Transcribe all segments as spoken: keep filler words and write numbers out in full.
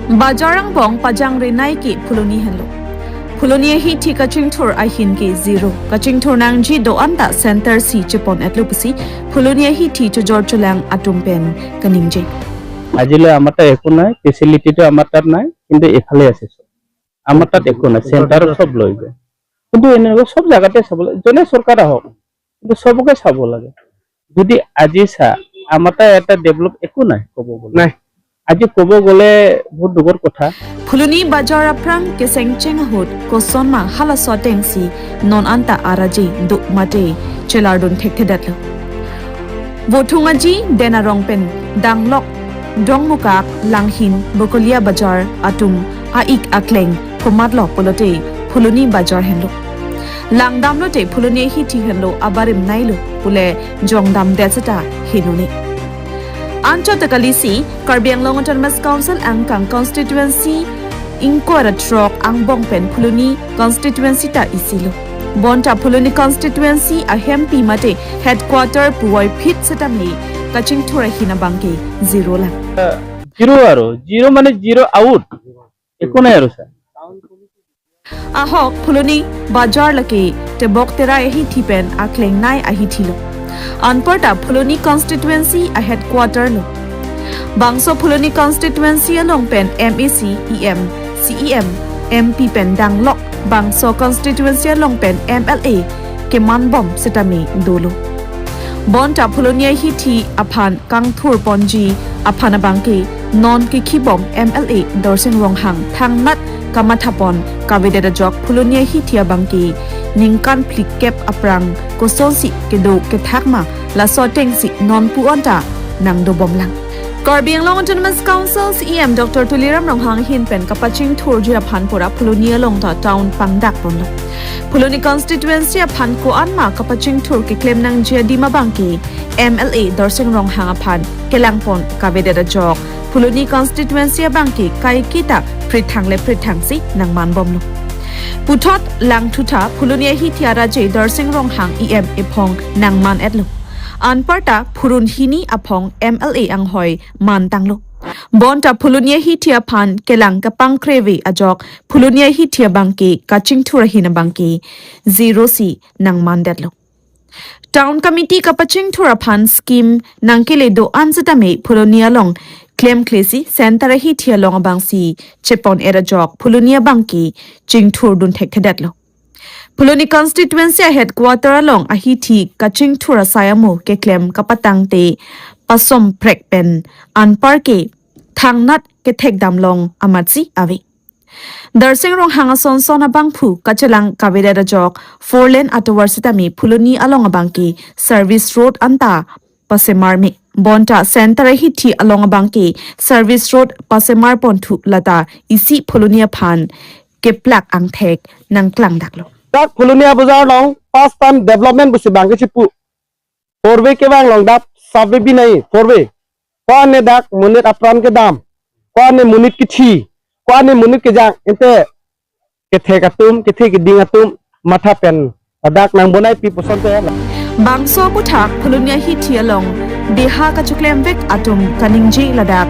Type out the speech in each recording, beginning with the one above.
Bajar angbong pajangrinei ke Phuloni henlo. Phuloni ahithi kachingthur ahin ke zero. Kachingthur nangji do-an ta center si chepon-etlo pusi Phuloni ahithi chojor cholang atum pen kaningje. আজিলৈ আমাৰ তাত একো নাই, ফেচিলিটিটো আমাৰ তাত নাই, কিন্তু এইফালে আছে চব। আমাৰ তাত একো নাই, চেণ্টাৰত চব লৈ যায়। কিন্তু এনেকুৱা চব জেগাতে চাব লাগে, যোনে চৰকাৰ আহক, কিন্তু চবকে চাব লাগে। যদি আজি চা, আমাৰ তাত এটা ডেভেলপ একো নাই ক'ব গ'লে। নাই। আজি ক'ব গ'লে বহুত দুখৰ কথা। Phuloni bajar aphrang kesengcheng ahut kosonma halaso atengsi non anta araje do mate chelardun thekthedetlo. Vothung aji den arong pen danglok, Dongmukak, Langhin, Bokolia bajar atum a-ik akleng komatlo pulote Phuloni bajar henlo. Langdamlote Phuloni ahithi henlo abarim neilo pule jongdamdet seta henone. Anchot ta kalisi Karbi Anglong Autonomous Council angkang constituency ingkoi ra throk angbong pen Phuloni constituency ta isilo. Bonta Phuloni constituency ahempi mate headquarter puvoiphit setame kachingthur ahin abangke zero lang. Zero' আৰু, জিৰ' মানে zero' out, একো নাই আৰু sir. Ahok Phuloni bajar lake tebok terai ahithi pen aklengnei ahithilo. Anparta Phuloni constituency a headquarter lo. Bangso Phuloni constituency along pen M A C, E M, C E M, M P pen danglok bangso constituency along pen M L A kemanbom setame dolo. Bonta Phuloni ahithi aphan kangthur ponji aphan abangke non kekhibom M L A Dorsing Ronghang thangnat kamathapon kavedet ajok Phuloni ahithi abangke ningkan phlikep aphrang kosonsi kedo kethakma laso atengsi non pu-onta nangdobomlang. Karbi Anglong Autonomous Council C E M Doctor Tuliram Ronghang ahin pen kapachingthurji aphan pura Phuloni along ta town pangdakponlo. Phuloni constituency aphan ko-anma kapachingthur keklem nangji adim abangke M L A Dorsing Ronghang aphan kelangpon kavedet ajok Phuloni constituency abangke kaiketa prithang le prithangsi nangmanbomlo. Puthot langthutha Phuloni ahithi araje Dorsing Ronghang E M ephong nangman-etlo. Anparta phurun hini aphong M L A anghoi mantanglo. Bonta Phuloni ahithi aphan kelang kapangkreve ajok Phuloni ahithi abangke kachingthur ahin abangke zero si nangmandetlo. Town committee kapachingthur aphan scheme nangkele do-an setame Phuloni along klemklesi center ahithi along abangsi chepon-et ajok Phuloni abangke chingthurdun thekthedetlo. Phuloni constituency a headquarter along ahithi kachingthur asai amo keklem kapatangte pasomprek pen anparke thangnat kethekdamlong amatsi ave. Dorsing Ronghang asonson abangphu kachelang kavedet ajok four lane atovar setame Phuloni along abangke service road anta pasemar me. Bonta center ahithi along abangke service road pasemar ponthu lata isi Phuloni aphan keplak angthek nangklangdaklo. Dak Phuloni abajar along first time development pusi bang kechipu. Four way kevang along dak sub way binai four way. Ko-an ne dak monit apran kedam. Ko-an ne monit kethi. Ko-an ne monit kejang. Ente kethek atum, kethe keding atum matha pen ladak nangbonai pi puson te. Bangso aputhak Phuloni ahithi along deha kachoklemvek atum kaningje ladak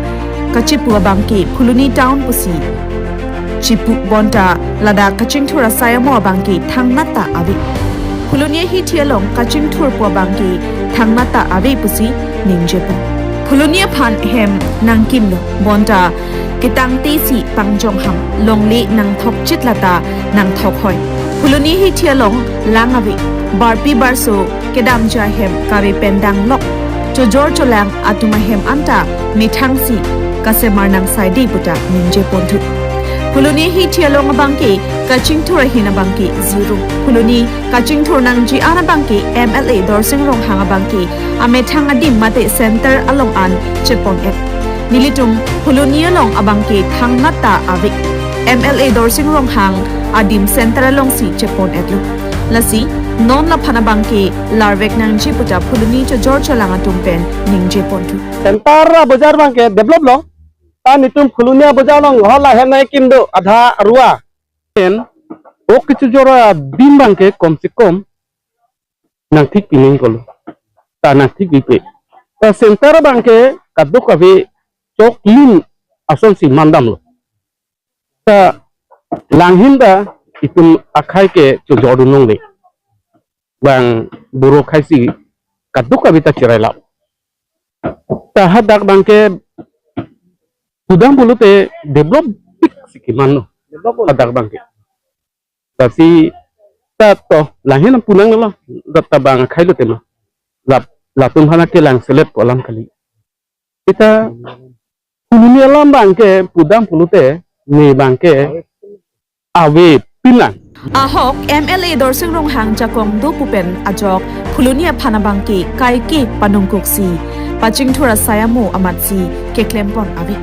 kachipu abangke Phuloni town pusi chipu bonta ladak kachingthur asai amo abangke thangnat ta ave. Phuloni ahithi along kachingthurpo abangke thangnat ta ave pusi ningjepo. Phuloni aphan hem nangkimlo bonta ketangtesi pangjong ham longle nangthokchit lata nangthokhoi. Phuloni ahithi along lang ave. Barpi barso kedamji ahem kave pen danglok. Chojor cholang atum ahem anta methangsi kasemar nangsaide puta ningjeponthu. Phuloni ahithi along abangke kachingthur ahin abangke zero. Phuloni kachingthur nangji an abangke M L A Dorsing Ronghang abangke amethang adim mate center along an chepon-et. Nelitum Phuloni along abangke thangnat ta ave. M L A Dorsing Ronghang adim center alongsi chepon-etlo. Lasi non laphan abangke larvek nangji puta Phuloni chojor cholang atum pen ningjeponthu. Center abajar abangke develop lo. Ta nelitum Phuloni abajar along hola hem nai kim do adha arua. Pen ok kechojor adim abangke kom se kom nangthik pining kolo. Ta nangthik pipe. Ta center abangke kadokave chok lim asonsi mandamlo. Ta langhin ta itum akhei ke chojordun longle. Bang boro akhei si kaduk abi ta cherai lap. Ta hadak abang ke pudam pulote develop pik si keman lo. Develop lo. Hadak abang ke. Lasi ta to langhin pulang lo. Rat ta bang akhei lo tema. Lap latum hana kelang selet ko alam kali. Sita Phuloni alam abang ke pudam pulote ne abang ke avepin lang. Ahok M L A Dorsing Ronghang jakong do pu pen ajok Phuloni aphan abang ke kaike panungkuk si pachingthur asai amo amat si keklem pon ave.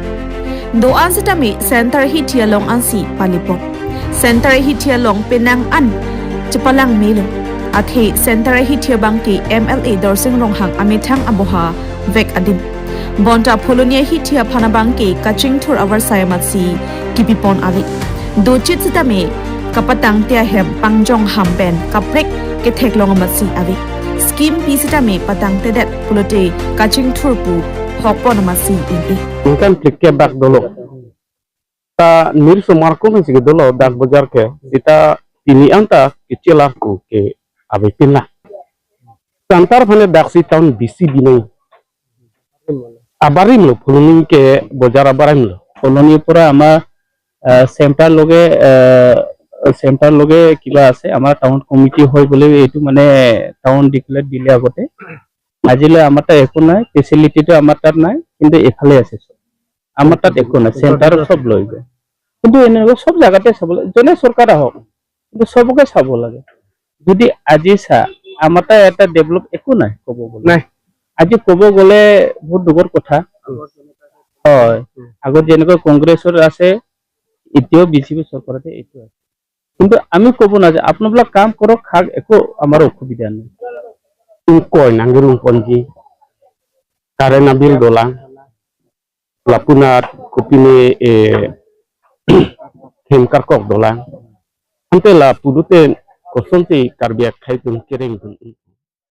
Do-an sitame center ahithi along ansi pali pon. Center ahithi along penang an chepalang melo. Athe center ahithi abang ke M L A Dorsing Ronghang amethang aboha vek adim. Bonta Phuloni ahithi aphan abang ke kachingthur avarsai amat si kipi pon ave. Dochit sitame kapatangte ahem pangjong ham pen kaprek ketheklong amat si ave. Scheme pi sitame patangtedet pulote kachingthur pu hok pon amat si un-e. Ningkan phlikep bak dolo. Ta nir somar ko si kedolo dak bojar ke, sita pini anta kecil aku ke avepin lang. Center aphan dak si town bisi binai. Abarim lo, Phuloni ke bojar abarim lo. Phuloni pura ama, eh, center loge, eh, center loge kiba ase, ama town committee hoi bole itu mane town declare dile agote. Ajile amar ta ekho nai, facility to amar tat nai, kintu ephale ase sob. Amar tat ekho nai, center sob loibe. Kintu eneko sob jagate sabo lage, jone sorkar ahok, kintu sobke sabo lage. Jodi aji sa, amar ta eta develop ekho nai, kobo gole. Nai. Aji kobo gole bahut dukhor kotha. Hoi. Agor jeneko Congressor ase, itio B J P sorkar ate itio ase. কিন্তু আমি ক'ব না যে আপোনালোকে কাম কৰক, খাওক, একো আমাৰ অসুবিধা নাই। Ingkoi nangrum ponji, current abill dolang, lapunat kopine, eh, hem karkok dolang. Ante la pulote kosonsi Karbi akhei atum kereng atum.